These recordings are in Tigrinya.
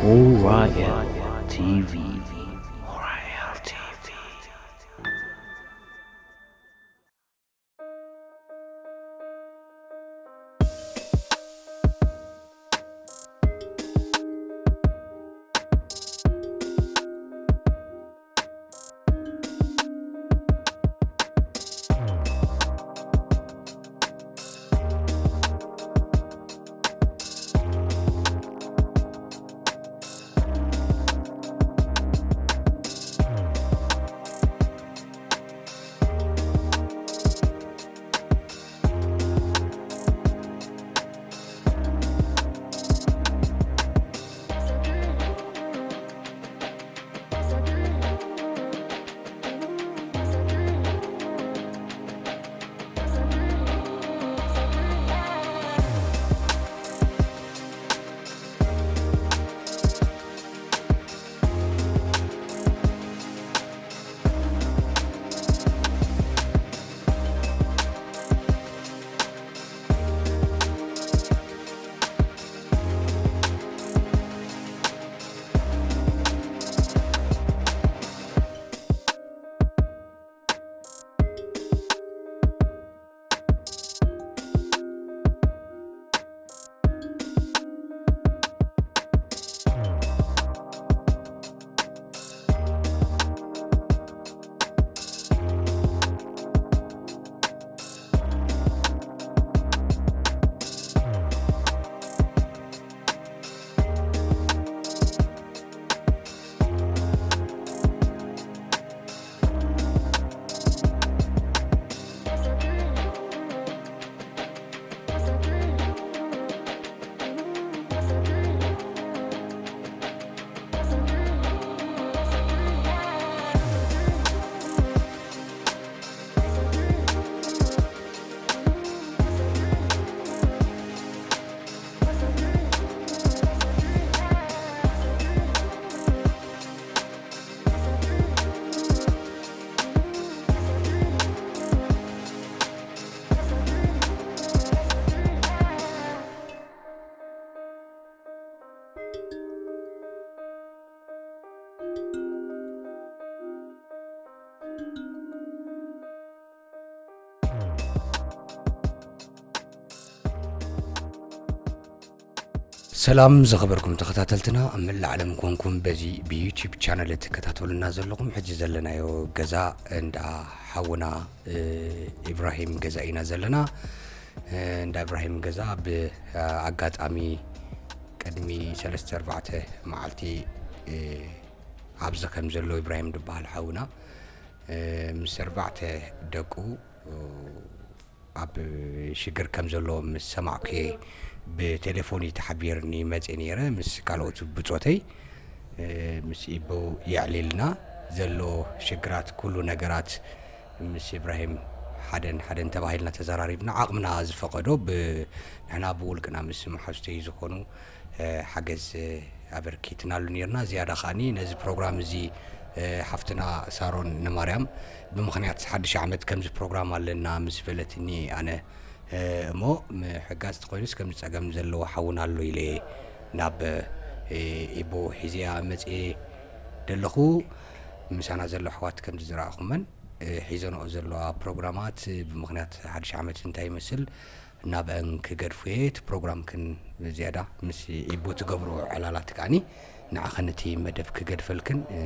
Orion T V. Orion T V. ሰላም ዝኸበርኩም ተኸታተልትና ኣብ መላእ ዓለም ኮንኩም በዚ ብዩቲዩብ ቻነል እትከታተሉና ዘለኹም፣ ሕጂ ዘለናዮ ገዛ እንዳ ሓውና፣ እ፣ ኢብራሂም ገዛ ኢና ዘለና። እ፣ እንዳ ኢብራሂም ገዛ ብኣጋጣሚ ቅድሚ ሰለስተ ኣርባዕተ መዓልቲ፣ እ፣ ኣብዚ ከም ዘሎ ኢብራሂም ዝበሃል ሓውና፣ እ፣ ምስ ኣርባዕተ ደቁ፣ እ፣ ኣብ ሽግር ከም ዘሎ ምስ ሰማዕኩ እየ ብቴሌፎን እዩ ተሓቢርኒ መፅእ ነይረ። ምስ ካልኦት ብፆተይ፣ እ፣ ምስ ኢቦ የዕሊልና ዘሎ ሽግራት ኩሉ ነገራት ምስ ኢብራሂም ሓደን ሓደን ተባሂልና ተዘራሪብና ዓቕምና ዝፈቐዶ ብ-፣ ንሕና ብውልቅና ምስ መሓዙተይ ዝኾኑ፣ እ፣ ሓገዝ፣ እ፣ ኣበርኪትናሉ ነርና። ዝያዳ ከዓኒ ነዚ ፕሮግራም እዚ፣ እ፣ ሓፍትና ሳሮን ንማርያም ብምኽንያት ሓድሽ ዓመት ከምዚ ፕሮግራም ኣለና ምስ በለትኒ ኣነ፣ እ፣ እሞ ምሕጋዝ ተኾይኑስ ከምዚ ጸገም ዘለዎ ሓውና ኣሎ ኢለ ናብ፣ እ፣ ኢቦ ሒዝያ መጽኤ ደለኹ። ምሳና ዘሎ ኣሕዋት ከምዚ ዝረኣኹመን፣ እ፣ ሒዘንኦ ዘለዋ ፕሮግራማት ብምኽንያት ሓድሽ ዓመት እንታይ ይመስል ናብአን ክገድፉ እየ። እቲ ፕሮግራምክን ዝያዳ ምስ ኢቦ ትገብርኦ ዕላላት ከዓኒ ንዓኽን እቲ መደብ ክገድፈልክን፣ እ፣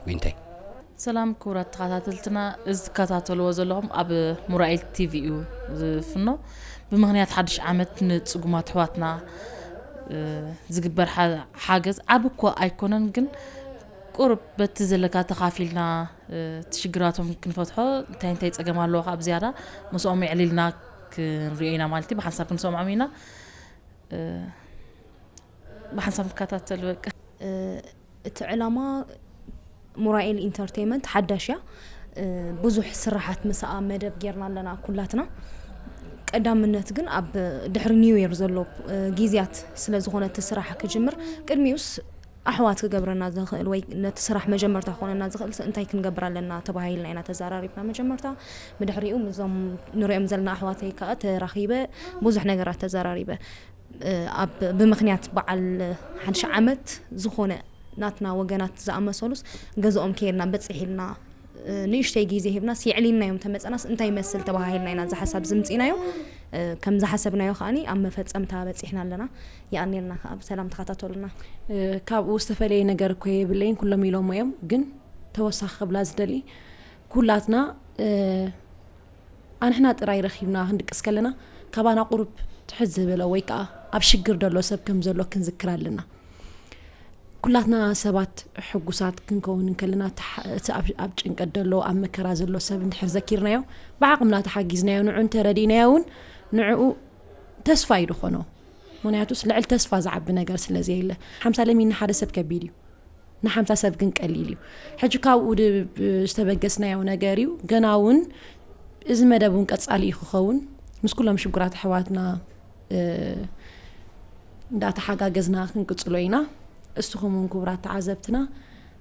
ዊንታይ። ሰላም ክቡራት ተኸታተልትና፣ እዚ ትከታተልዎ ዘለኹም ኣብ ሙራኤል ቲቪ እዩ ዝፍኖ። ብምኽንያት ሓድሽ ዓመት ንጽጉማት ኣሕዋትና፣ እ፣ ዝግበር ሓ-፣ ሓገዝ ዓቢ እኳ ኣይኮነን፣ ግን ቁሩብ በቲ ዘለካ ተኻፊልና፣ እ፣ እቲ ሽግራቶም ክንፈትሖ፣ እንታይ እንታይ ጸገም ኣለዎ ካብ ዝያዳ ምስኦም የዕሊልና ክንሪኦ ኢና ማለት እዩ። ብሓንሳብ ክንሰምዖም ኢና። እ፣ ብሓንሳብ ንከታተል በቃ። እ፣ እቲ ዕላማ ሙራኤል ኢንተርቴይመንት ሓዳሽ እያ። እ፣ ብዙሕ ስራሓት ምስኣ መደብ ጌርና ኣለና ኩላትና። ቀዳምነት ግን ኣብ ድሕሪ ኒው ይር ዘሎ፣ እ፣ ግዜያት ስለ ዝኾነ እቲ ስራሕ ክጅምር፣ ቅድሚኡስ ኣሕዋት ክገብረና ዝኽእል ወይ ነቲ ስራሕ መጀመርታ ክኾነና ዝኽእል ስ-፣ እንታይ ክንገብር ኣለና ተባሂልና ኢና ተዘራሪብና መጀመርታ። ብድሕሪኡ ምስዞም ንሪኦም ዘለና ኣሕዋተይ ከኣ ተራኺበ ብዙሕ ነገራት ተዘራሪበ። እ፣ ኣብ፣ ብምኽንያት በዓል ሓድሽ ዓመት ዝኾነ ናትና ወገናት ዝኣመሰሉስ ገዝኦም ከይድና በጺሕ ኢልና፣ እ፣ ንእሽተይ ግዜ ሂብናስ የዕሊልናዮም ተመጸናስ እንታይ ይመስል ተባሃሂልና ኢና እዚ ሓሳብ ዝምጺእናዮ። እ፣ ከም ዝሓሰብናዮ ከኣኒ ኣብ መፈጸምታ በጺሕና ኣለና። የቐንየልና ከኣ ብሰላም ተኸታተሉና። እ፣ ካብኡ ዝተፈለየ ነገር እኮ የብለይን፣ ኩሎም ኢሎሞ እዮም። ግን ተወሳኺ ክብላ ዝደሊ፣ ኩላትና፣ እ፣ ኣንሕና ጥራይ ረኺብና ክንድቅስ ከለና ካባና ቁሩብ ትሕት ዝበለ ወይ ከኣ ኣብ ሽግር ደሎ ሰብ ከም ዘሎ ክንዝክር ኣለና። ኩላትና ሰባት ሕጉሳት ክንከውን እንከለና፣ እቲ ሕ-፣ እቲ ኣብ፣ ኣብ ጭንቀት ደሎ፣ ኣብ መከራ ዘሎ ሰብ እንድሕር ዘኪርናዮ፣ ብዓቕምና ተሓጊዝናዮ፣ ንዑ እንተረዲእናዮ እውን ንዕኡ ተስፋ እዩ ዝኾኖ። ምኽንያቱስ ልዕሊ ተስፋ ዝዓቢ ነገር ስለ ዘየለ። ሓምሳ ለሚን ንሓደ ሰብ ከቢድ እዩ፣ ንሓምሳ ሰብ ግን ቀሊል እዩ። ሕጂ ካብኡ ድ-፣ ብ-፣ ዝተበገስናዮ ነገር እዩ። ገና እውን እዚ መደብ እውን ቀጻሊ እዩ ክኸውን። ምስ ኩሎም ሽጉራት ኣሕዋትና፣ እ፣ እንዳተሓጋገዝና ክንቅጽሎ ኢና። እስኹም እውን ክቡራት ተዓዘብትና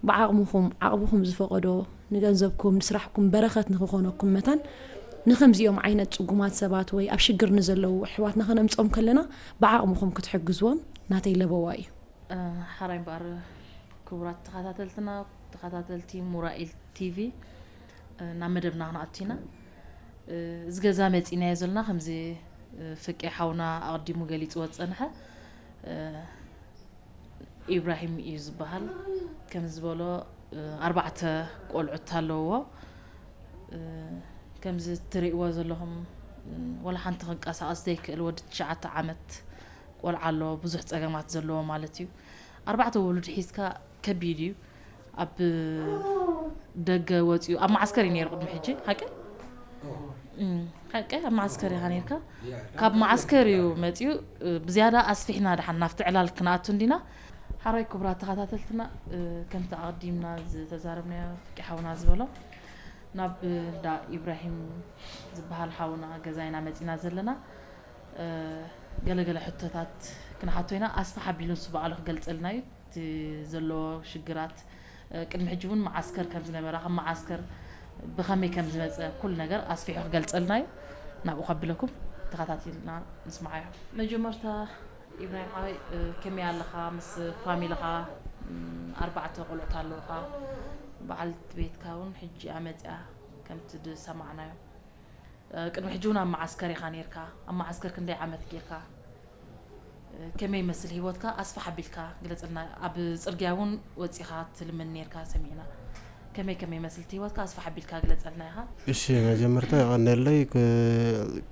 ብዓቕምኹም፣ ዓቕምኹም ዝፈቐዶ ንገንዘብኩም፣ ንስራሕኩም በረኸት ንኽኾነኩም መታን ንኸምዚኦም ዓይነት ጽጉማት ሰባት ወይ ኣብ ሽግር ንዘለዉ ኣሕዋትና ከነምጽኦም ከለና ብዓቕምኹም ክትሕግዝዎም ናተይ ለበዋ እዩ። እ፣ ሓራይ እምበኣር ክቡራት ተኸታተልትና፣ ተኸታተልቲ ሙራኤል ቲቪ፣ እ፣ ናብ መደብና ክንኣቱ ኢና። እ፣ እዚ ገዛ መጺእናዮ ዘለና ከምዚ፣ እ፣ ፍቄ ሓውና ኣቐዲሙ ገሊጽዎ ዝጸንሐ፣ እ፣ ኢብራሂም እዩ ዝበሃል። ከም ዝበሎ፣ እ፣ ኣርባዕተ ቆልዑት ኣለውዎ። እ፣ ከምዚ እትርእይዎ ዘለኹም፣ እ፣ ወላ ሓንቲ ክንቀሳቐስ ዘይክእል ወዲ ትሽዓተ ዓመት ቆልዓ ኣለዎ፣ ብዙሕ ጸገማት ዘለዎ ማለት እዩ። ኣርባዕተ ውሉድ ሒዝካ ከቢድ እዩ። ኣብ ደገ ወጺኡ፣ ኣብ መዓስከር እዩ ነይሩ ቅድሚ ሕጂ፣ ሓቂ? እም፣ ሓቂ፣ ኣብ መዓስከር ኢኻ ነይርካ። ካብ መዓስከር እዩ መጺኡ። እ፣ ብዝያዳ ኣስፊሕና ደሓን ናብቲ ዕላል ክንኣቱ እንዲና። ሓራይ ክቡራት ተኸታተልትና፣ እ፣ ከምቲ ኣቐዲምና ዝተዛረብናዮ ፍቂ ሓውና ዝበሎ፣ ናብ እንዳ ኢብራሂም ዝበሃል ሓውና ገዛ ኢና መጺና ዘለና። እ፣ ገለገለ ሕቶታት ክንሓቶ ኢና። ኣስፍሕ ኣቢሉ ንሱ ባዕሉ ክገልጸልና እዩ። እቲ ዘለዎ ሽግራት፣ እ፣ ቅድሚ ሕጂ እውን መዓስከር ከም ዝነበረ፣ ካብ መዓስከር ብኸመይ ከም ዝመጸ ኩሉ ነገር ኣስፊሑ ክገልጸልና እዩ። ናብኡ ከብለኩም ተኸታቲልና ንስምዓዮ። መጀመርታ ኢብራሂም ሓወይ፣ እ፣ ከመይ ኣለኻ? ምስ ፋሚልኻ፣ እም፣ ኣርባዕተ ቆልዑት ኣለውኻ። በዓልቲ ቤትካ እውን ሕጂ እያ መጺኣ ከምቲ ዝሰማዕናዮ። እ፣ ቅድሚ ሕጂ እውን ኣብ መዓስከር ኢኻ ነይርካ። ኣብ መዓስከር ክንደይ ዓመት ጌርካ? እ፣ ከመይ ይመስል ህይወትካ? ኣስፍሕ ኣቢልካ ግለጸልና። ኣብ ጽርግያ እውን ወጺኻ ትልምን ነይርካ ሰሚዕና። ከመይ ከመይ ይመስል እቲ ህይወትካ? ኣስፍሕ ኣቢልካ ግለጸልና ኢኻ። እሺ፣ መጀመርታ የቐንየለይ። ክ-፣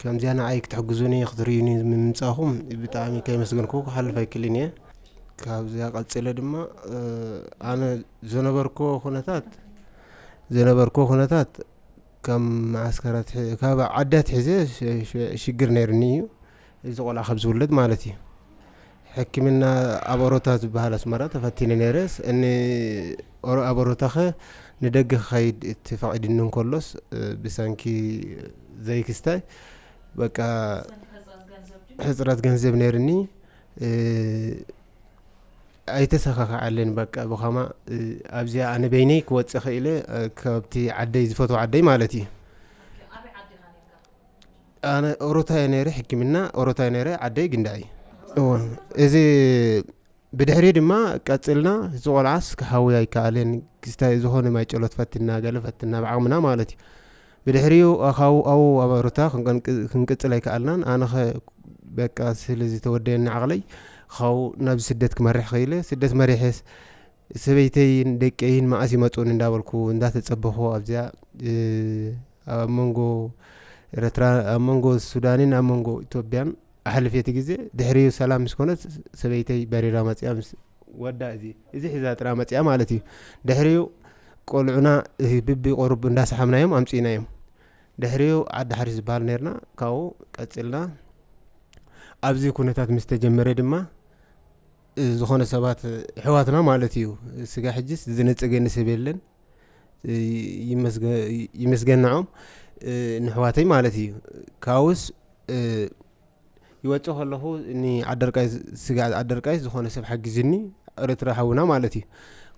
ከምዚኣ ንዓይ ክትሕግዙኒ፣ ክትርእዩኒ ምምጻኹም ብጣዕሚ ከየመስገንኩ ክሓልፍ ኣይክእልን እየ። ካብዚኣ ቀጺለ ድማ፣ እ፣ ኣነ ዘነበርኩዎ ኩነታት፣ ዘነበርኩዎ ኩነታት ካብ መዓስከራት ሒ-፣ ካብ ዓዲ ኣትሒዘ ሽ-፣ ሽ-፣ ሽግር ነይሩኒ እዩ። እዚ ቆልዓ ካብ ዝውለድ ማለት እዩ። ሕክምና ኣብ ኦሮታ ዝበሃል ኣስመራ ተፈቲነ ነይረ። ስ-፣ እኒ ኦሮ-፣ ኣብ ኦሮታኸ ንደገ ክኸይድ እቲ ፈቒድኒ እንከሎስ፣ እ፣ ብሰንኪ ዘይክስታይ፣ በቃ፣ ሕጽረት ገንዘብ ነይርኒ። እ፣ ኣይተሰኻኽዓለን። በቃ፣ ብኸማ፣ እ፣ ኣብዚኣ ኣነ በይነይ ክወጽእ ኽኢለ፣ እ፣ ካብቲ ዓደይ፣ ዝፈትዎ ዓደይ ማለት እዩ። ኣነ ኦሮታ እየ ነይረ፣ ሕክምና ኦሮታ እየ ነይረ፣ ዓደይ ግንዳይ። እወ፣ እዚ ብድሕሪ ድማ ቀጽልና፣ እዚ ቆልዓስ ክሓዊ ኣይከኣለን፣ ክስታይ ዝኾነ ማይ ጨሎት ፈትና፣ ገለ ፈትና፣ ብዓቕምና ማለት እዩ። ብድሕሪኡ፣ ኣኻው-፣ ኣብኡ ኣብ ኦሮታ ክንቀንቅ-፣ ክንቅጽል ኣይከኣልናን። ኣነኸ በቃ፣ ስለ ዝተወደየኒ ዓቕለይ፣ ኻው ናብ ስደት ክመርሕ ኽኢለ። ስደት መሪሐስ፣ ሰበይተይን ደቀይን መዓስ ይመጹን እንዳበልኩ፣ እንዳተጸበኹ ኣብዚኣ፣ እ፣ ኣብ መንጎ ኤርትራ፣ ኣብ መንጎ ሱዳንን ኣብ መንጎ ኢትዮጵያን ኣሕልፍ እቲ ግዜ። ድሕሪኡ ሰላም ምስ ኮነት፣ ሰበይተይ በሪራ መጺኣ ምስ ወዳ፣ እዚ፣ እዚ ሒዛ ጥራ መጺኣ ማለት እዩ። ድሕሪኡ ቆልዑና፣ እ፣ ብቢ ቁሩብ እንዳሰሓብናዮም ኣምጺእናዮም። ድሕሪኡ ዓዲ ሓሪስ ዝበሃል ነይርና፣ ካብኡ ቀጺልና። ኣብዚ ኩነታት ምስ ተጀመረ ድማ፣ እ፣ ዝኾነ ሰባት፣ እ፣ ኣሕዋትና ማለት እዩ፣ ስጋ ሕጅስ ዝነጸገኒ ሰብ የለን፣ እ፣ ይመስገ-፣ ይመስገን ንዖም፣ እ፣ ንኣሕዋተይ ማለት እዩ። ካብኡስ፣ እ፣ ይወጽእ ከለኹ ንዓደርቃይ፣ ስጋ ዓደርቃይ ዝኾነ ሰብ ሓጊዝኒ፣ ኤርትራ ሓውና ማለት እዩ።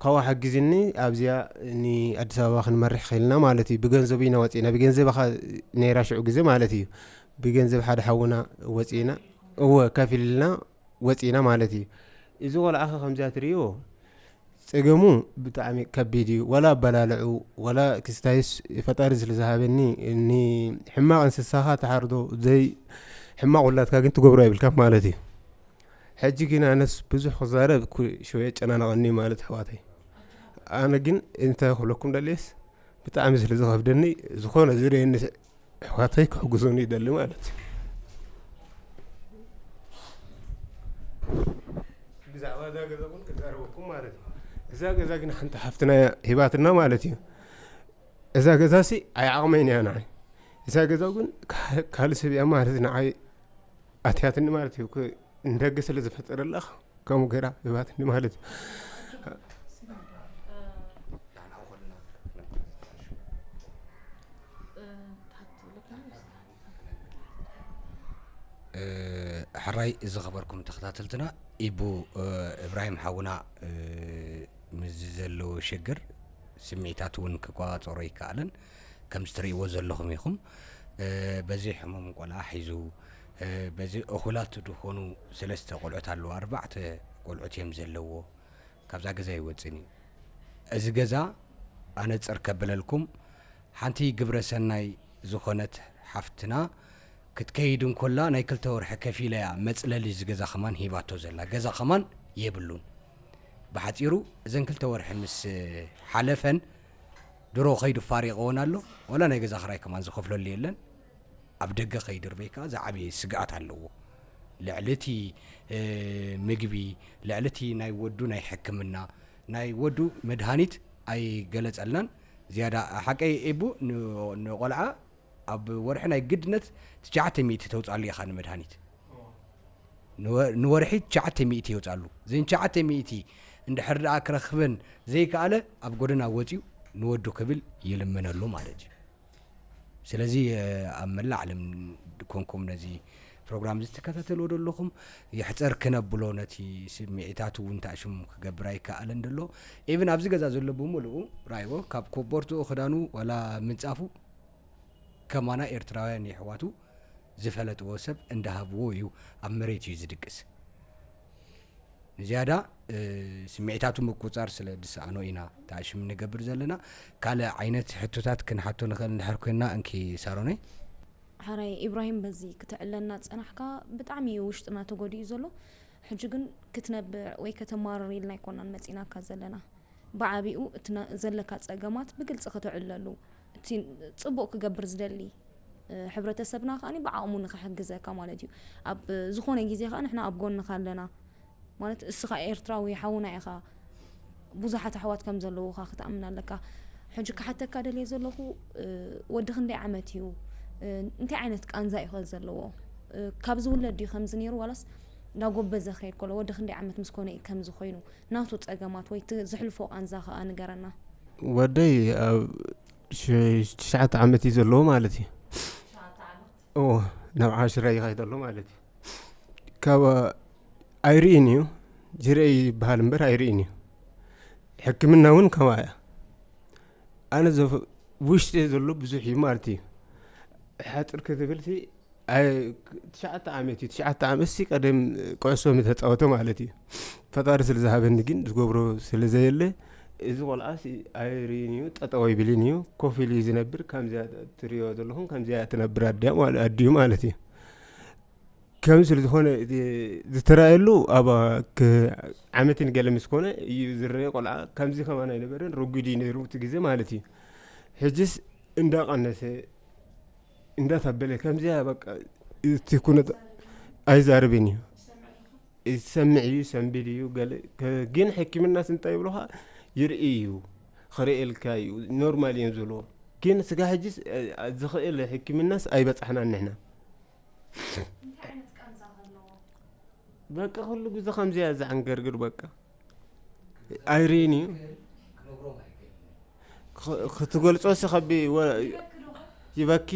ካብኡ ሓጊዝኒ ኣብዚኣ ንኣዲስ ኣበባ ክንመርሕ ኸይልና ማለት እዩ። ብገንዘቡ ኢና ወፂና፣ ብገንዘብ ኻ ነይራ ሽዑ ግዜ ማለት እዩ። ብገንዘብ ሓደ ሓውና ወፂና፣ እወ ከፊልና ወፂና ማለት እዩ። እዚ ቆልዓ ኸ ከምዚኣ ትርእይዎ፣ ጸገሙ ብጣዕሚ ከቢድ እዩ። ወላ ኣበላልዑ፣ ወላ ክስታይስ ፈጣሪ ስለ ዝሃበኒ፣ ንሕማቕ እንስሳኻ ትሓርዶ፣ ዘይ ሕማቕ ውላድካ ግን ትገብሮ የብልካ ማለት እዩ። ሕጂ ግን ኣነስ ብዙሕ ክዛረብ ኩ-፣ ሽወ የጨናንቐኒ ማለት ኣሕዋተይ። ኣነ ግን እንታይ ክብለኩም ደልየስ፣ ብጣዕሚ ስለ ዝኸብደኒ፣ ዝኾነ ዝርእየኒ ኣሕዋተይ ክሕግዙኒ ይደሊ ማለት እዩ። ብዛዕባ እዛ ገዛ እውን ክዛረበኩም ማለት እዩ። እዛ ገዛ ግን ሓንቲ ሓፍትና እያ ሂባትና ማለት እዩ። እዛ ገዛ ሲ ኣይዓቕመይን እያ ንዓይ። እዛ ገዛ እውን ካ-፣ ካልእ ሰብ እያ ማለት ንዓይ ኣትያትኒ ማለት እዩ። ክ-፣ ንደገ ስለ ዝፈጠረላ ከምኡ ገይራ ሂባትኒ ማለት እዩ። እ፣ ሕራይ ዝኸበርኩም ተኸታተልትና፣ ኢቡ፣ እ፣ እብራሂም ሓውና፣ እ፣ ምስዚ ዘለዎ ሽግር ስምዒታት እውን ክቋጸሮ ይከኣልን። ከምዚ ትርእይዎ ዘለኹም ኢኹም። እ፣ በዚ ሕሙም ቆልዓ ሒዙ፣ እ፣ በዚ እኹላት ዝኾኑ ሰለስተ ቆልዑት ኣለዉ፣ ኣርባዕተ ቆልዑት እዮም ዘለዎ። ካብዛ ገዛ ይወፅን እዩ። እዚ ገዛ ኣነፅር ከብለልኩም፣ ሓንቲ ግብረ ሰናይ ዝኾነት ሓፍትና ክትከይድ እንኮላ ናይ ክልተ ወርሒ ከፊለያ መፅለሊ እዚ ገዛ ከማን ሂባቶ ዘላ። ገዛ ከማን የብሉን። ብሓፂሩ እዘን ክልተ ወርሒ ምስ ሓለፈን ድሮ ከይዱ ፋሪቕወን ኣሎ። ዋላ ናይ ገዛ ክራይ ከማን ዝኸፍለሉ የለን። ኣብ ደገ ከይድርበይ ከኣ ዝዓበየ ስግኣት ኣለዎ። ልዕሊ እቲ፣ እ፣ ምግቢ፣ ልዕሊ እቲ ናይ ወዱ ናይ ሕክምና፣ ናይ ወዱ መድሃኒት ኣይገለጸልናን። ዝያዳ ሓቀይ ኤቡ ን-፣ ንቆልዓ ኣብ ወርሒ ናይ ግድነት ትሽዓተ ሚእቲ ተውፅኣሉ ኢኻ ንመድሃኒት። ንወ-፣ ንወርሒ ትሽዓተ ሚእቲ የውፅኣሉ። እዘን ትሽዓተ ሚእቲ እንድሕር ደኣ ክረኽበን ዘይከኣለ ኣብ ጎደና ወፂኡ ንወዱ ክብል ይልምነሉ ማለት እዩ። ስለዚ፣ እ፣ ኣብ መላእ ዓለም ኮንኩም ነዚ ፕሮግራም እዚ ትከታተልዎ ዘለኹም፣ የሕፀር ክነብሎ ነቲ ስምዒታት እውን ታእሽም ክገብር ኣይከኣለን ዘሎ። ኢቭን ኣብዚ ገዛ ዘሎ ብምልኡ ራእይዎ፣ ካብ ኮቦርትኡ፣ ክዳኑ፣ ዋላ ምንጻፉ ከማና ኤርትራውያን የሕዋቱ ዝፈለጥዎ ሰብ እንዳሃብዎ እዩ ኣብ መሬት እዩ ዝድቅስ። ንዝያዳ፣ እ፣ ስምዒታቱ ምቁጻር ስለ ዝሰኣኖ ኢና ተኣሽም ንገብር ዘለና። ካልእ ዓይነት ሕቶታት ክንሓቶ ንኽእል እንድሕር ኮይንና፣ እንኪ ሳሮነይ። ሓራይ ኢብራሂም፣ በዚ ክትዕለና ጸናሕካ፣ ብጣዕሚ እዩ ውሽጥና ተጎዲኡ ዘሎ። ሕጂ ግን ክትነብዕ ወይ ከተማርር ኢልና ኣይኮናን መጺናካ ዘለና። ብዓቢኡ እቲ ነ-፣ ዘለካ ጸገማት ብግልጺ ከተዕለሉ፣ እቲ ጽቡቕ ክገብር ዝደሊ፣ እ፣ ሕብረተሰብና ከኣ ብዓቕሙ ንኽሕግዘካ ማለት እዩ። ኣብ ዝኾነ ግዜ ከኣ ንሕና ኣብ ጎንኻ ኣለና። ማለት እስኻ ኤርትራዊ ሓውና ኢኻ። ብዙሓት ኣሕዋት ከም ዘለዉኻ ክትኣምን ኣለካ። ሕጂ ክሓተካ ደልየ ዘለኹ፣ እ፣ ወዲ ክንደይ ዓመት እዩ? እ፣ እንታይ ዓይነት ቃንዛ እዩ ከ ዘለዎ? እ፣ ካብ ዝውለድ ድዩ ከምዚ ነይሩ ዋላስ እንዳጎበዘ ክኸይድ ከሎ ወዲ ክንደይ ዓመት ምስ ኮነ እዩ ከምዚ ኮይኑ? ናቱ ጸገማት ወይ እቲ ዘሕልፎ ቃንዛ ከኣ ንገረና። ወደይ ኣብ ሽ-፣ ትሽዓተ ዓመት እዩ ዘለዎ ማለት እዩ። እዎ፣ ናብ ዓሽራ ይኸይድ ኣሎ ማለት እዩ። ካብ ኣይርእን እዩ፣ ዝርእይ ይበሃል እምበር ኣይርእን እዩ። ሕክምና እውን ከምኣ እያ። ኣነ ዘፍ-፣ ውሽጢ ዘሎ ብዙሕ እዩ ማለት እዩ። ሓጥር ክትብል ሲ፣ ኣይ፣ ትሽዓተ ዓመት እዩ። ትሽዓተ ዓመት ሲ ቀደም ኩዕሶ ምተፃወተ ማለት እዩ። ፈጣሪ ስለ ዝሃበኒ ግን ዝገብሮ ስለ ዘየለ፣ እዚ ቆልዓ ሲ ኣይርእን እዩ፣ ጠጠው ኣይብልን እዩ፣ ኮፍ ኢሉ እዩ ዝነብር። ከምዚኣ ትርእዮ ዘለኹም፣ ከምዚኣ ትነብር ኣዲያ ማለ-፣ ኣዲኡ ማለት እዩ። ከምዚ ስለ ዝኾነ እቲ ዝተራእየሉ ኣብ ክ-፣ ዓመትን ገለ ምስ ኮነ እዩ ዝረአ ቆልዓ። ከምዚ ከማን ኣይነበረን፣ ረጒድ እዩ ነይሩ እቲ ግዜ ማለት እዩ። ሕጅስ እንዳቐነሰ እንዳታበለ ከምዚያ በቃ እቲ ኩነት ኣይዛረብን እዩ። ይሰምዕ እዩ፣ ሰንቢድ እዩ፣ ገለ ከ-፣ ግን ሕክምናስ እንታይ ይብሉኻ? ይርኢ እዩ፣ ክርእየልካ እዩ፣ ኖርማል እዮም ዝብልዎ። ግን ስጋ ሕጅስ፣ እ፣ ዝኽእል ሕክምናስ ኣይበጻሕናን ንሕና። እንታይ ዓይነት ቃንዛ ከለዎ? በቃ ኩሉ ግዜ ከምዚያ ዘዓንገርግር በቃ። ኣይርእን እዩ። ክነግሮም ኣይክእልን። ክ-፣ ክትገልጾ ሲ ከቢ-፣ ወ-፣ ይበኪ ዶ? ይበኪ?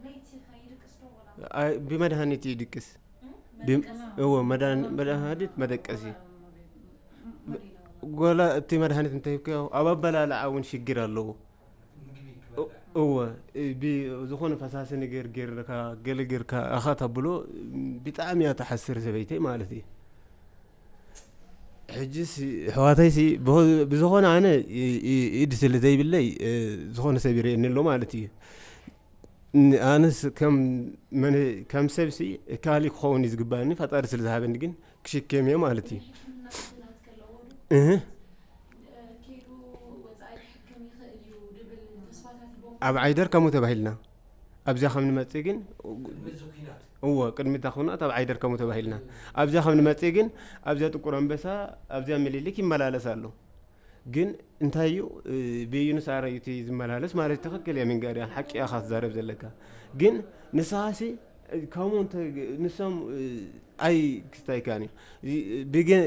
ለይቲ ከ ይድቅስ ዶ ወላ? ኣይ፣ ብመድሃኒት ይድቅስ። እም? ብ-፣ መድቀሲ? እዎ፣ መድሃኒ-፣ መድሃኒት መደቀሲ። ጎላ እቲ መድሃኒት እንተሂብካዮ ኣብ ኣበላልዓ እውን ሽግር ኣለዎ። እወ፣ እ፣ ብ-፣ ዝኾነ ፈሳሲ ነገር ገይርካ፣ ገለ ገይርካ ኣኻ ተብሎ፣ ብጣዕሚ እያ ትሓስር ሰበይተይ ማለት እዩ። ሕጂስ ኣሕዋተይሲ ብኸ-፣ ብዝኾነ ኣነ ኢ-፣ ኢ-፣ ኢድ ስለ ዘይብለይ፣ እ፣ ዝኾነ ሰብ ይርእየኒ ኣሎ ማለት እዩ። ን-፣ ኣነስ ከም መን-፣ ከም ሰብሲ ካልእ ክኸውን እዩ ዝግባእኒ፣ ፈጣሪ ስለ ዝሃበኒ ግን ክሽከም እየ ማለት እዩ። እህ። ኣብ ዓይደር ከምኡ ተባሂልና ኣብዚኣ ከም ንመጽእ ግን፣ እዎ፣ ቅድሚ እታ ኹናት ኣብ ዓይደር ከምኡ ተባሂልና ኣብዚኣ ከም ንመጽእ ግን ኣብዚኣ ጥቁር ኣንበሳ ኣብዚኣ ምኒልክ ይመላለስ ኣሎ። ግን እንታይ እዩ፣ እ፣ ብዩኑስ ኣረ እዩ እቲ ዝመላለስ ማለት ትኽክል እያ። ምንጋር እያ ሓቂ እያ ትዛረብ ዘለካ። ግን ንስኻሲ፣ እ፣ ከምኡ እንተ ንሶም፣ እ፣ ኣይ ክስታይካን እዩ። እዚ፣ ብገ-፣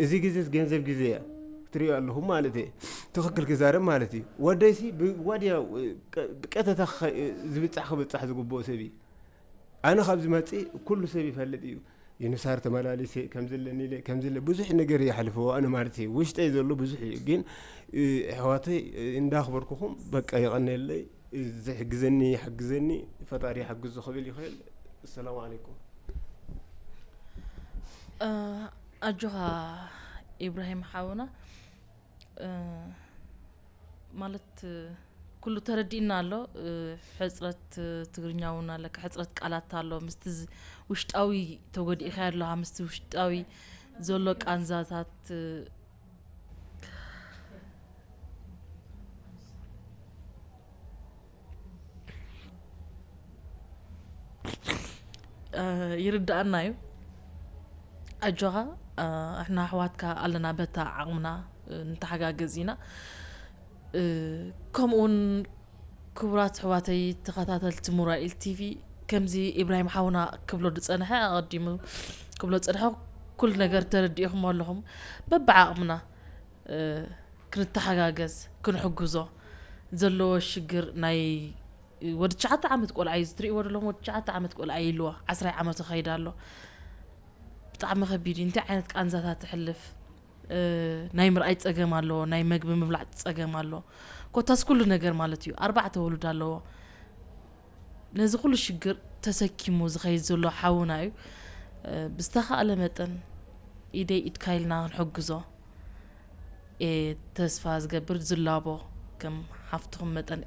እዚ ግዜስ ገንዘብ ግዜ እያ ክትሪኦ ኣለኹም ማለት እየ። ትኽክል ክዛረብ ማለት እዩ። ወደይሲ ብ-፣ ወዲያው፣ እ፣ ቀ-፣ ብቀጥታ ክኸ-፣ እ፣ ዝብጻሕ ክብጻሕ ዝግብኦ ሰብ እዩ። ኣነ ካብ ዝመጽእ ኩሉ ሰብ ይፈልጥ እዩ። ዩኒሳር ተመላሊሰ ከም ዘለኒ ኢለ፣ ከም ዘለ ብዙሕ ነገር እየ ሓልፈዎ ኣነ ማለት እዩ። ውሽጠይ ዘሎ ብዙሕ እዩ። ግን፣ እ፣ ኣሕዋተይ፣ እ፣ እንዳኽበርኩኹም በቃ የቐነየለይ። ዝሕግዘኒ ይሓግዘኒ፣ ፈጣሪ ይሓግዞ ክብል ይኽእል። ኣሰላሙ ዓለይኩም። እ፣ ኣጆኻ ኢብራሂም ሓውና፣ እ፣ ማለት፣ እ፣ ኩሉ ተረዲእና ኣሎ። እ፣ ሕጽረት፣ እ፣ ትግርኛ እውን ኣለካ፣ ሕጽረት ቃላት ኣሎ። ምስቲ ዝ-፣ ውሽጣዊ ተጎዲእካ ኣለኻ፣ ምስቲ ውሽጣዊ ዘሎ ቃንዛታት፣ እ፣ እ፣ ይርድኣና እዩ። ኣጆኻ፣ እ፣ ኣሕና ኣሕዋትካ ኣለና፣ በታ ዓቕምና፣ እ፣ ንተሓጋገዝ ኢና። እ፣ ከምኡውን ክቡራት ኣሕዋተይ ተኸታተልቲ ሙራኢል ቲቪ፣ ከምዚ ኢብራሂም ሓውና ክብሎ ዝጸንሐ፣ ኣቐዲሙ ክብሎ ዝጸንሐ፣ ኩሉ ነገር ተረዲእኹም ኣለኹም። በብዓቕምና፣ እ፣ ክንተሓጋገዝ፣ ክንሕግዞ፣ ዘለዎ ሽግር ናይ ወዲ ትሽዓተ ዓመት ቆልዓ እዩ፣ እዚ ትርእይዎ ዘለኹም ወዲ ትሽዓተ ዓመት ቆልዓ እዩ ኢልዎ፣ ዓስራይ ዓመቱ ከይዳ ኣሎ። ብጣዕሚ ከቢድ እዩ። እንታይ ዓይነት ቃንዛታት ትሕልፍ፣ እ፣ ናይ ምርኣይ ጸገም ኣለዎ፣ ናይ መግቢ ምብላዕ ጸገም ኣለዎ። ኮታስ ኩሉ ነገር ማለት እዩ። ኣርባዕተ ውሉድ ኣለዎ። ነዚ ኩሉ ሽግር ተሰኪሙ ዝኸይድ ዘሎ ሓውና እዩ። እ፣ ብዝተኻእለ መጠን ኢደይ ኢድካ ኢልና ክንሕግዞ እየ ተስፋ ዝገብር። ዝላቦ ከም ሓፍትኹም መጠን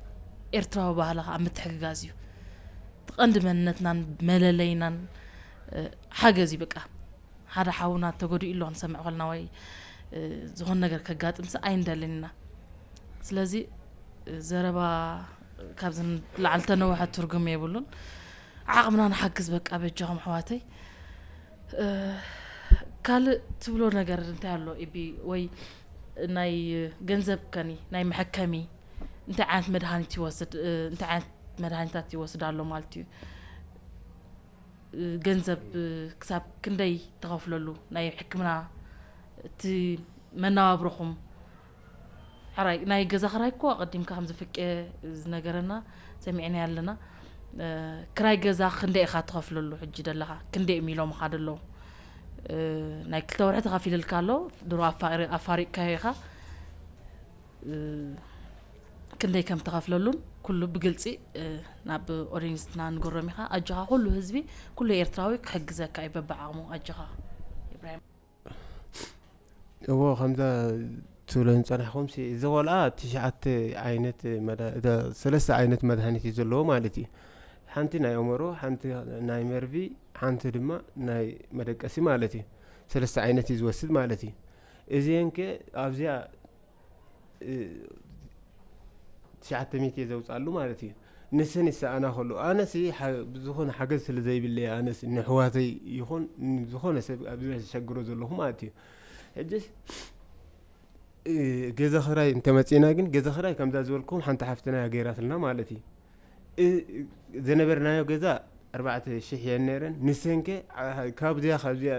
ኤርትራዊ ባህሊ ከዓ ምትሕግጋዝ እዩ። እቲ ቀንዲ መንነትናን መለለይናን፣ እ፣ ሓገዝ እዩ በቃ። ሓደ ሓውና ተጎዲኡ ኣሎ ክንሰምዕ ከለና ወይ፣ እ፣ ዝኾነ ነገር ከጋጥምሲ ኣይንደልን ኢና። ስለዚ፣ እ፣ ዘረባ ካብዚ ንላዕሊ ተነውሐ ትርጉም የብሉን። ዓቕምና ንሓግዝ በቃ በጃኹም ኣሕዋተይ። እ፣ ካልእ ትብሎ ነገር እንታይ ኣሎ ኢቢ? ወይ ናይ ገንዘብ ከኒ ናይ መሐከሚ እንታይ ዓይነት መድሃኒት ይወስድ፣ እ፣ እንታይ ዓይነት መድሃኒታት ይወስድ ኣሎ ማለት እዩ? እ፣ ገንዘብ፣ እ፣ ክሳብ ክንደይ ትኸፍለሉ ናይ ሕክምና እቲ መነባብሮኹም? ሕራይ ናይ ገዛ ክራይ እኮ ኣቐዲምካ ከም ዝፍቀ ዝነገረና ሰሚዕና ኣለና። እ፣ ክራይ ገዛ ክንደይ ኢኻ ትኸፍለሉ ሕጂ ደለኻ? ክንደይ እዮም ኢሎምኻ ደለዉ? እ፣ ናይ ክልተ ወርሒ ተኸፊልልካ ኣሎ፣ ድሮ ኣፋሪ-፣ ኣፋሪቕካዮ ኢኻ። እ፣ ክንደይ ከም ትኸፍለሉን ኩሉ ብግልጺ፣ እ፣ ናብ ኦዲየንስና ንገሮም ኢኻ። ኣጆኻ፣ ኩሉ ህዝቢ፣ ኩሉ ኤርትራዊ ክሕግዘካ እዩ በብዓቕሙ። ኣጆኻ ኢብራሂም። እዎ፣ ከምዛ ትብሎ ዝጸናሕኩምሲ፣ እዚ ቆልዓ ትሽዓተ ዓይነት መዳ-፣ እታ ሰለስተ ዓይነት መድሃኒት እዩ ዘለዎ ማለት እዩ። ሓንቲ ናይ ኣእምሮ፣ ሓንቲ ናይ መርቪ፣ ሓንቲ ድማ ናይ መደቀሲ ማለት እዩ። ሰለስተ ዓይነት እዩ ዝወስድ ማለት እዩ። እዚአን ከ ኣብዚኣ፣ እ፣ ትሽዓተ ሚእቲ እየ ዘውፅኣሉ ማለት እዩ። ንሰን ይሰኣና ከሎ፣ ኣነሲ ሓ-፣ ዝኾነ ሓገዝ ስለ ዘይብለይ፣ ኣነሲ ንሕዋተይ ይኹን ንዝኾነ ሰብ ኣብዚ ዘሸግሮ ዘለኹ ማለት እዩ። ሕጅስ፣ እ፣ ገዛ ኽራይ እንተመፂእና ግን፣ ገዛ ኽራይ ከምዛ ዝበልኩም ሓንቲ ሓፍትና እያ ገይራትልና ማለት እዩ። እ-፣ ዝነበርናዮ ገዛ ኣርባዕተ ሽሕ እየን ነይረን። ንሰንከ፣ ኣ-፣ ካብዚኣ፣ ካብዚኣ፣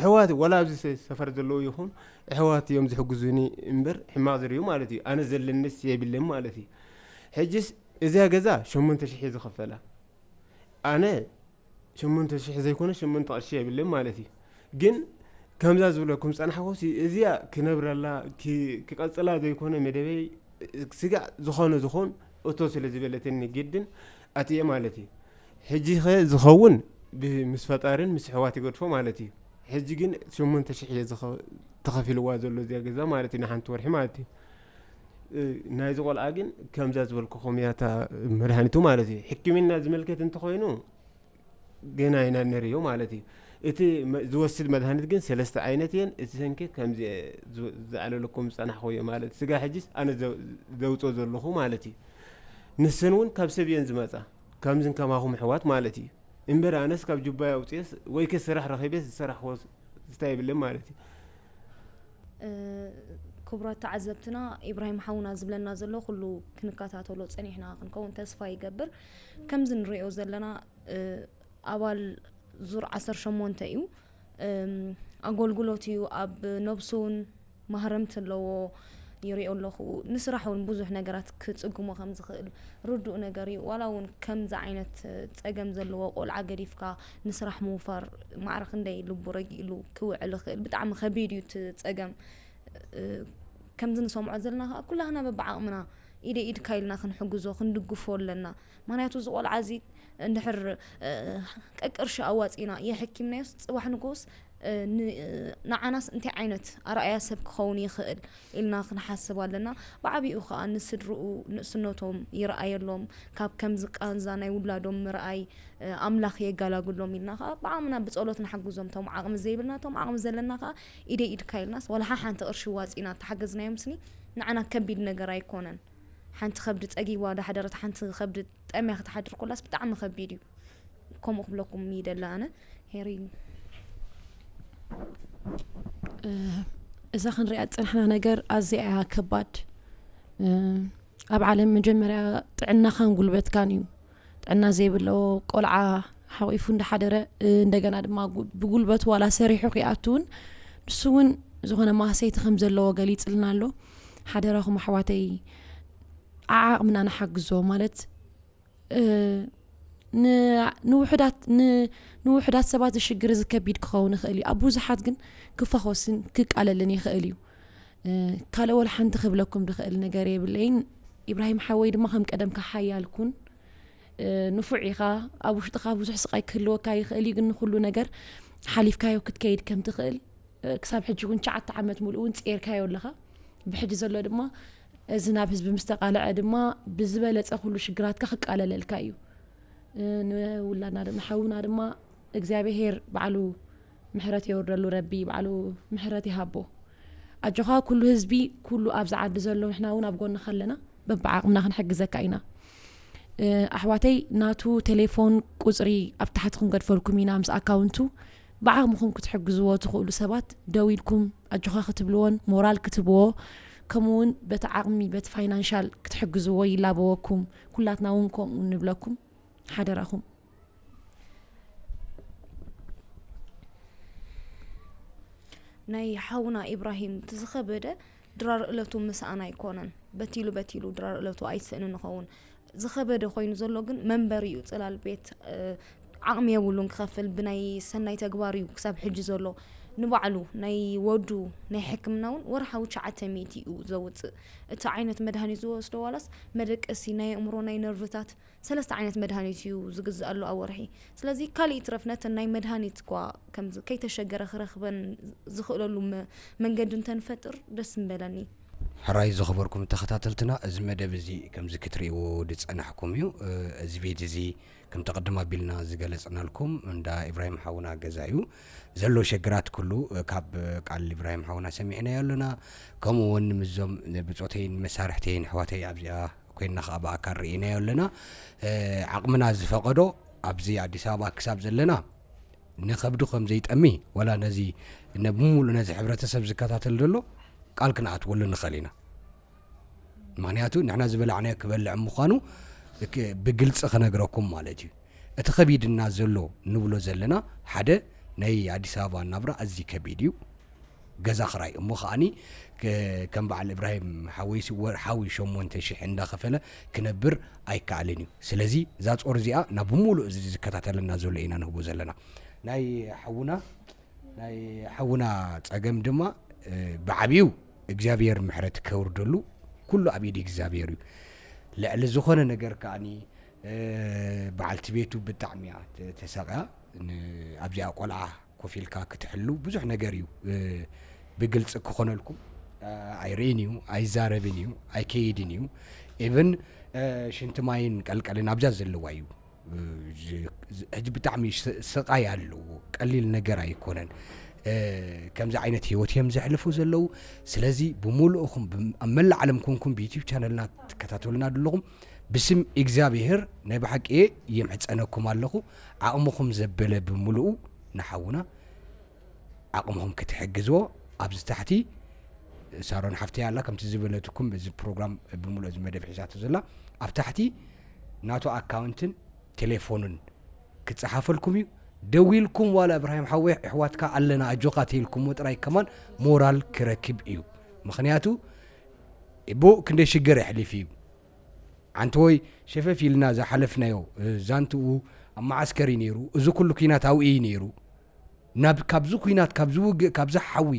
ኣሕዋት፣ ዋላ ኣብዚ ሰ-፣ ሰፈር ዘለዉ ይኹን፣ ኣሕዋት እዮም ዝሕግዙኒ እምበር፣ ሕማቕ ዝርእዩ ማለት እዩ። ኣነ ዘለንስ የብለይን ማለት እዩ። ሕጅስ እዚኣ ገዛ ሸሞንተ ሽሕ እየ ዝኸፈላ። ኣነ ሸሞንተ ሽሕ ዘይኮነ፣ ሸሞንተ ቅርሺ የብለይን ማለት እዩ። ግን ከምዛ ዝብለኩም ዝጸናሕኩሲ እዚኣ ክነብረላ ኪ- ክቐጽላ ዘይኮነ መደበይ፣ ስጋዕ ዝኾነ ዝኾን እቶ ስለ ዝበለትኒ ግድን ኣትየ ማለት እዩ። ሕጂ ኸ ዝኸውን ብ- ምስ ፈጣርን ምስ ኣሕዋት ይገድፎ ማለት እዩ። ሕጂ ግን ሸሞንተ ሽሕ እየ ዝኸ- ተኸፊልዋ ዘሎ እዚኣ ገዛ ማለት እዩ፣ ንሓንቲ ወርሒ ማለት እዩ። እ፣ ናይዚ ቆልዓ ግን ከምዛ ዝበልኩኹም እያ እታ መድሃኒቱ ማለት እዩ። ሕክምና ዝምልከት እንተኾይኑ ገና ኢና ንርእዮ ማለት እዩ። እቲ መ- ዝወስድ መድሃኒት ግን ሰለስተ ዓይነት እየን። እቲ ሰንኪ ከምዚ ዝ- ዝኣለለኩም ዝጸናሕኹ እየ ማለት፣ ስጋ ሕጂስ ኣነ ዘ- ዘውፅኦ ዘለኹ ማለት እዩ። ንሰን እውን ካብ ሰብ እየን ዝመጻ፣ ከምዝን ከማኹም ኣሕዋት ማለት እዩ። እምበር ኣነስ ካብ ጁባይ ኣውፅኤስ ወይ ከ ስራሕ ረኺቤስ ዝሰራሕዎ ዝታይ የብለን ማለት እዩ። ክቡራት ተዓዘብትና፣ ኢብራሂም ሓውና ዝብለና ዘሎ ኩሉ ክንከታተሎ ጸኒሕና ክንከውን ተስፋ ይገብር። ከምዚ ንሪኦ ዘለና ኣባል ዙር ዓሰርተ ሸሞንተ እዩ። ኣገልግሎት እዩ። ኣብ ነብሱ እውን ማህረምቲ ኣለዎ። ይሪኦ ኣለኹ፣ ንስራሕ እውን ብዙሕ ነገራት ክጽግሞ ከም ዝኽእል ርዱእ ነገር እዩ። ዋላ እውን ከምዚ ዓይነት ጸገም ዘለዎ ቆልዓ ገዲፍካ ንስራሕ ምውፋር ማዕረ ክንደይ ልቡ ረጊእሉ ክውዕል ይኽእል። ብጣዕሚ ከቢድ እዩ እቲ ጸገም። ከምዚ ንሰምዖ ዘለና ከዓ ኩላህና በብዓቕምና ኢደ ኢድካ ኢልና ክንሕግዞ ክንድግፎ ኣለና። ምክንያቱ እዚ ቆልዓ እዚ እንድሕር ቀቅርሺ ኣዋፂና የሕኪምናዮስ፣ ፅባሕ ንጎስ ንዓናስ እንታይ ዓይነት ኣርኣያ ሰብ ክኸውን ይኽእል ኢልና ክንሓስብ ኣለና። ብዓብኡ ከዓ ንስድርኡ ንእስነቶም ይረኣየሎም። ካብ ከምዚ ቃንዛ ናይ ውላዶም ምርኣይ ኣምላኽ የጋላግሎም ኢልና ከዓ ብዓቕምና ብፀሎት ንሓግዞም። ቶም ዓቕሚ ዘይብልና ቶም ዓቕሚ ዘለና ከዓ ኢደ ኢድካ ኢልናስ ዋላ ሓንቲ ቅርሺ ዋፂና ተሓገዝናዮም ስኒ ንዓና ከቢድ ነገር ኣይኮነን። ሓንቲ ከብዲ ፀጊባ ዳሓደረት ሓንቲ ከብዲ ጠምያ ክትሓድር ኮላስ ብጣዕሚ ከቢድ እዩ። ከምኡ ክብለኩም ይደሊ ኣነ። ሄሪ እዛ ክንሪኣ ዝፀናሕና ነገር ኣዝያ እያ ከባድ። ኣብ ዓለም መጀመርያ ጥዕናኻን ጉልበትካን እዩ። ጥዕና ዘይብሎ ቆልዓ ሓቂፉ እንዳሓደረ እንደገና ድማ ብጉልበቱ ዋላ ሰሪሑ ክይኣቱ እውን ንሱ እውን ዝኾነ ማህሰይቲ ከም ዘለዎ ገሊፅልና ኣሎ። ሓደራኹም ኣሕዋተይ ዓዓቕምና ንሓግዞ ማለት ንውሕዳት ንውሕዳት ሰባት እዚ ሽግር እዚ ከቢድ ክኸውን ይኽእል እዩ። ኣብ ብዙሓት ግን ክፈኾስን ክቃለልን ይኽእል እዩ። ካልእ ወላ ሓንቲ ክብለኩም ዝኽእል ነገር የብለይን። ኢብራሂም ሓወይ ድማ ከም ቀደምካ ሓያል ኩን። ንፉዕ ኢኻ። ኣብ ውሽጥኻ ብዙሕ ስቓይ ክህልወካ ይኽእል እዩ፣ ግን ንኹሉ ነገር ሓሊፍካዮ ክትከይድ ከም ትኽእል ክሳብ ሕጂ እውን ትሽዓተ ዓመት ሙሉእ እውን ፂኤርካዮ ኣለኻ። ብሕጂ ዘሎ ድማ እዚ ናብ ህዝቢ ምስ ተቓልዐ ድማ ብዝበለፀ ኩሉ ሽግራትካ ክቃለለልካ እዩ። ንውላድና ድማ ሓውና ድማ እግዚኣብሄር ባዕሉ ምሕረት የውርደሉ፣ ረቢ ባዕሉ ምሕረት ይሃቦ። ኣጆኻ ኩሉ ህዝቢ ኩሉ ኣብዚ ዓዲ ዘሎ ንሕና እውን ኣብ ጎንኻ ኣለና፣ በብዓቕምና ክንሕግዘካ ኢና። ኣሕዋተይ ናቱ ቴሌፎን ቁፅሪ ኣብ ታሕቲ ክንገድፈልኩም ኢና ምስ ኣካውንቱ። ብዓቕምኹም ክትሕግዝዎ ትኽእሉ ሰባት ደው ኢልኩም ኣጆኻ ክትብልዎን ሞራል ክትህብዎ ከምኡ እውን በቲ ዓቕሚ በቲ ፋይናንሻል ክትሕግዝዎ ይላበወኩም። ኩላትና እውን ከምኡ ንብለኩም ሓደራኹም። ናይ ሓውና ኢብራሂም እቲ ዝኸበደ ድራር እለቱ ምስኣን ኣይኮነን። በቲሉ በቲሉ ድራር እለቱ ኣይስእንን ይኸውን። ዝኸበደ ኮይኑ ዘሎ ግን መንበሪኡ ጽላል ቤት ዓቕሚ የብሉን ክኸፍል። ብናይ ሰናይ ተግባር እዩ ክሳብ ሕጂ ዘሎ። ንባዕሉ ናይ ወዱ ናይ ሕክምና እውን ወርሓዊ ትሽዓተ ሚእቲ እዩ ዘውፅእ። እቲ ዓይነት መድሃኒት ዝወስዶ ዋላስ መደቀሲ ናይ ኣእምሮ ናይ ነርቭታት ሰለስተ ዓይነት መድሃኒት እዩ ዝግዝኣሉ ኣብ ወርሒ። ስለዚ ካልእ ይትረፍ ነተን ናይ መድሃኒት እኳ ከምዚ ከይተሸገረ ክረኽበን ዝኽእለሉ መ- መንገዲ እንተንፈጥር ደስ ምበለኒ። ሕራይ ዝኸበርኩም ተኸታተልትና፣ እዚ መደብ እዚ ከምዚ ክትርእይዎ ዝጸናሕኩም እዩ። እዚ ቤት እዚ ከምቲ ቅድም ኣቢልና ዝገለጽናልኩም እንዳ ኢብራሂም ሓውና ገዛ እዩ። ዘሎ ሸግራት ኩሉ ካብ ቃል ኢብራሂም ሓውና ሰሚዕናዮ ኣለና። ከምኡ እውን ምስዞም ብጾተይን መሳርሕተይን ኣሕዋተይ ኣብዚኣ ኮይንና ከዓ ብኣካል ርኢናዮ ኣለና። ዓቕምና ዝፈቐዶ ኣብዚ ኣዲስ ኣበባ ክሳብ ዘለና ንኸብዱ ከም ዘይጠሚ ዋላ ነዚ ነብምሉእ ነዚ ሕብረተሰብ ዝከታተል ዘሎ ቃል ክንኣትወሉ ንኽእል ኢና። ምኽንያቱ ንሕና ዝበላዕናዮ ክበልዕ ምዃኑ ብግልፂ ክነግረኩም ማለት እዩ። እቲ ከቢድና ዘሎ ንብሎ ዘለና ሓደ ናይ ኣዲስ ኣበባ ናብራ ኣዝዩ ከቢድ እዩ። ገዛ ክራይ እሞ ከዓኒ ከም በዓል እብራሂም ሓወይሲ ወርሓዊ ሸሞንተ ሽሕ እንዳኸፈለ ክነብር ኣይከኣልን እዩ። ስለዚ እዛ ጾር እዚኣ ናብ ብምሉእ እዚ ዝከታተለና ዘሎ ኢና ንህቦ ዘለና ናይ ሓውና ናይ ሓውና ጸገም ድማ ብዓብዩ እግዚኣብሔር ምሕረት ከውርደሉ፣ ኩሉ ኣብ ኢድ እግዚኣብሔር እዩ። ልዕሊ ዝኾነ ነገር ከኣኒ በዓልቲ ቤቱ ብጣዕሚ እያ ተሰቕያ። ኣብዚኣ ቆልዓ ኮፍ ኢልካ ክትሕሉ ብዙሕ ነገር እዩ። ብግልፂ ክኾነልኩም ኣይርእን እዩ፣ ኣይዛረብን እዩ፣ ኣይከይድን እዩ። ኢቨን ሽንቲ ማይን ቀልቀልን ኣብዛ ዘለዋ እዩ። ሕጂ ብጣዕሚ ስቓይ ኣለዎ፣ ቀሊል ነገር ኣይኮነን። ከምዚ ዓይነት ህይወት እዮም ዘሕልፉ ዘለዉ። ስለዚ ብምሉእኹም ኣብ መላእ ዓለም ኮንኩም ብዩቲብ ቻነልና ትከታተሉና ዘለኹም ብስም እግዚኣብሔር ናይ ብሓቂ የምሕፀነኩም ኣለኹ። ዓቕምኹም ዘበለ ብምሉኡ ንሓውና ዓቕምኹም ክትሕግዝዎ ኣብዚ ታሕቲ ሳሮን ሓፍተይ ኣላ፣ ከምቲ ዝበለትኩም እዚ ፕሮግራም ብምሉእ እዚ መደብ ሒዛቶ ዘላ ኣብ ታሕቲ ናቱ ኣካውንትን ቴሌፎኑን ክጸሓፈልኩም እዩ። ደዊልኩም ዋላ እብራሂም ሓወይ ኣሕዋትካ ኣለና ኣጆኻ ተይልኩምዎ ጥራይ ከማን ሞራል ክረክብ እዩ። ምኽንያቱ ብኡ ክንደይ ሽግር የሕሊፍ እዩ። ዓንተወይ ሸፈፍ ኢልና ዝሓለፍናዮ ዛንትኡ ኣብ መዓስከር እዩ ነይሩ። እዚ ኩሉ ኲናት ኣብኡ እዩ ነይሩ። ናብ ካብዚ ኲናት ካብዚ ውግእ ካብዚ ሓዊ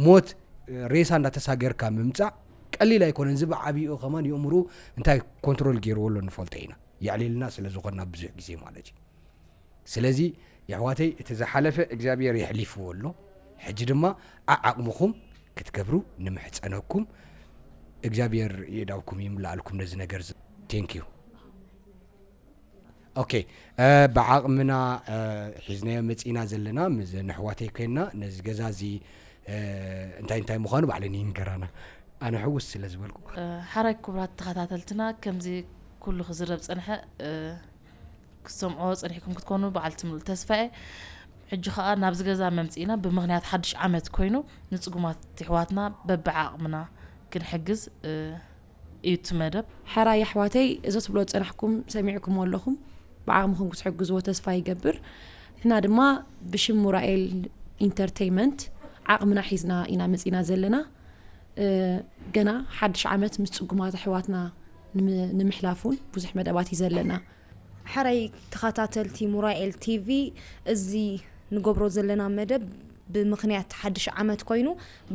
ሞት ሬሳ እንዳተሳገርካ ምምጻእ ቀሊል ኣይኮነን። እዚ ብዓቢኡ ከማን የእምሩ እንታይ ኮንትሮል ገይርዎ ኣሎ ንፈልጦ ኢና። የዕሊልና ስለ ዝኾንና ብዙሕ ግዜ ማለት እዩ። ስለዚ የሕዋተይ እቲ ዝሓለፈ እግዚኣብሔር የሕሊፍዎ ኣሎ። ሕጂ ድማ ዓዓቕምኹም ክትገብሩ ንምሕጸነኩም እግዚኣብሔር የእዳውኩም ይምልኣልኩም ነዚ ነገር። ቴንክ ዩ። ኦኬ፣ ብዓቕምና ሒዝናዮ መፂና ዘለና ምስ ነሕዋተይ ኮይና ነዚ ገዛ እዚ እንታይ እንታይ ምዃኑ ባዕለን ይንገራና። ኣነ ሕውስ ስለ ዝበልኩ። ሓራይ ክቡራት ተኸታተልትና፣ ከምዚ ኩሉ ክዝረብ ፀንሐ ክሰምዖ ፀኒሕኩም ክትኮኑ በዓልቲ ምሉእ ተስፋ እየ። ሕጂ ከዓ ናብዚ ገዛ መምፂእና ብምኽንያት ሓድሽ ዓመት ኮይኑ ንፅጉማት ይሕዋትና በብዓቕምና ክንሕግዝ እዩ እቲ መደብ። ሕራይ ኣሕዋተይ፣ እዚ ትብሎ ዝጸናሕኩም ሰሚዕኩምዎ ኣለኹም። ብዓቕምኹም ክትሕግዝዎ ተስፋ ይገብር። ንሕና ድማ ብሽም ሙራኤል ኢንተርተይመንት ዓቕምና ሒዝና ኢና መጺና ዘለና። ገና ሓድሽ ዓመት ምስ ጽጉማት ኣሕዋትና ንምሕላፍ እውን ብዙሕ መደባት እዩ ዘለና። ሕራይ ተኸታተልቲ ሙራኤል ቲቪ፣ እዚ ንገብሮ ዘለና መደብ ብምኽንያት ሓድሽ ዓመት ኮይኑ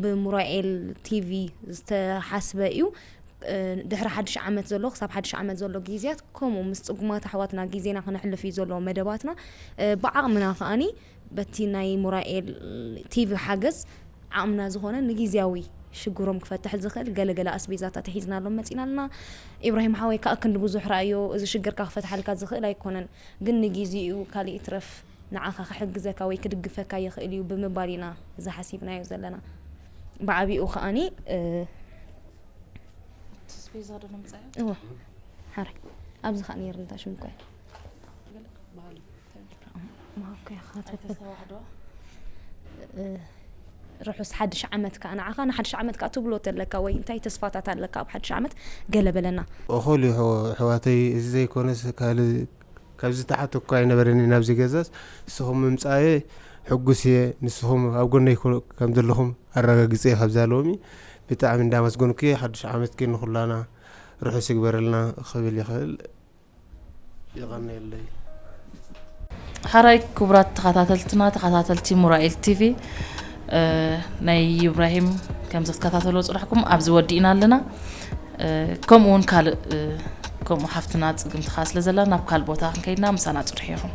ብሙራኤል ቲቪ ዝተሓስበ እዩ። ድሕሪ ሓድሽ ዓመት ዘሎ ክሳብ ሓድሽ ዓመት ዘሎ ግዜያት ከምኡ ምስ ጽጉማት ኣሕዋትና ግዜና ክነሕልፍ እዩ ዘሎ መደባትና። ብዓቕምና ከኣኒ በቲ ናይ ሙራኤል ቲቪ ሓገዝ ዓቕምና ዝኾነ ንግዜያዊ ሽግሮም ክፈትሕ ዝኽእል ገለገለ ኣስቤዛታት ሒዝናሎም መጺና ኣለና። ኢብራሂም ሓወይ ከኣ ክንዲ ብዙሕ ረኣዮ፣ እዚ ሽግርካ ክፈትሓልካ ዝኽእል ኣይኮነን፣ ግን ንግዜኡ ካልእ ይትረፍ ንዓኻ ክሕግዘካ ወይ ክድግፈካ ይኽእል እዩ ብምባል ኢና እዚ ሓሲብናዮ ዘለና። ብዓቢኡ ከኣኒ ኣስቤዛ ዶ ንምጻእ? እወ ሓራይ ኣብዚ ከኣ ነይሩ እንታይ ሽሙ እኮ ርሑስ ሓድሽ ዓመት ከዓ ንዓኻ ንሓድሽ ዓመት ከዓ ትብሎ ተለካ ወይ እንታይ ተስፋታት ኣለካ ኣብ ሓድሽ ዓመት ገለ በለና። እኹል እዩ ኣሕዋተይ፣ እዚ ዘይኮነስ ካልእ ካብዚ ተሓት እኳ ኣይነበረኒ ናብዚ ገዛስ ንስኹም ምምፃኤ ሕጉስ እየ። ንስኹም ኣብ ጎነይ ከም ዘለኹም ኣረጋጊፀ እየ። ካብዛ ሎሚ ብጣዕሚ እንዳመስገንኩ እየ። ሓድሽ ዓመት ግን ንኩላና ርሑስ ይግበረልና ክብል ይኽእል። የቐንየለይ። ሓራይ ክቡራት ተኸታተልትና ተኸታተልቲ ሙራኤል ቲቪ፣ ናይ ኢብራሂም ከምዚ ክትከታተልዎ ፅናሕኩም ኣብዚ ወዲእና ኣለና። ከምኡ እውን ካልእ ከምኡ ሓፍትና ፅግምቲ ከዓ ስለ ዘላ ናብ ካልእ ቦታ ክንከይድና ምሳና ፅንሑ ኢኹም።